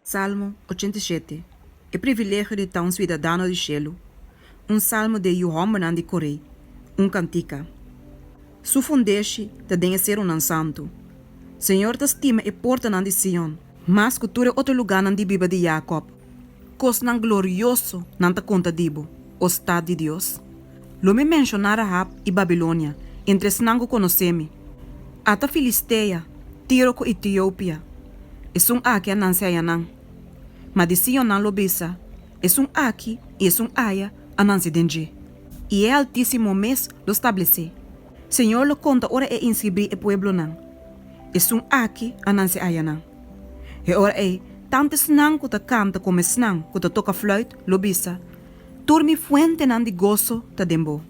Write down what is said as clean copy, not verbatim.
Salmo 87, E privilegio di ta un suidadano di shelu. Un salmo di e yu hòmbernan di Koré, un kantika. Su fundeshi ta den e serunan santu. Señor ta stima e portanan di Sion mas ku tur e otro lugánan di biba di Yakòb. Kosnan glorioso nan ta konta di bo, o stat di Dios. Lo mi menshoná Rahab i Babilonia entre esnan ku konosé mi. Ata Filistea, Tiro ku Etiopia, esun aki a nanse ayanan. Ma di Sion nan lo bisa, Esun aki i esun aya a nanse den dje. I e Altísimo mes lo stablesé. Señor lo konta ora e inskribí e pueblonan, Esun aki a nanse ayanan. E ora ei, tantu esnan ku ta kanta komo esnan ku ta toka flùit lo bisa, Tur mi fuentenan di goso ta den bo.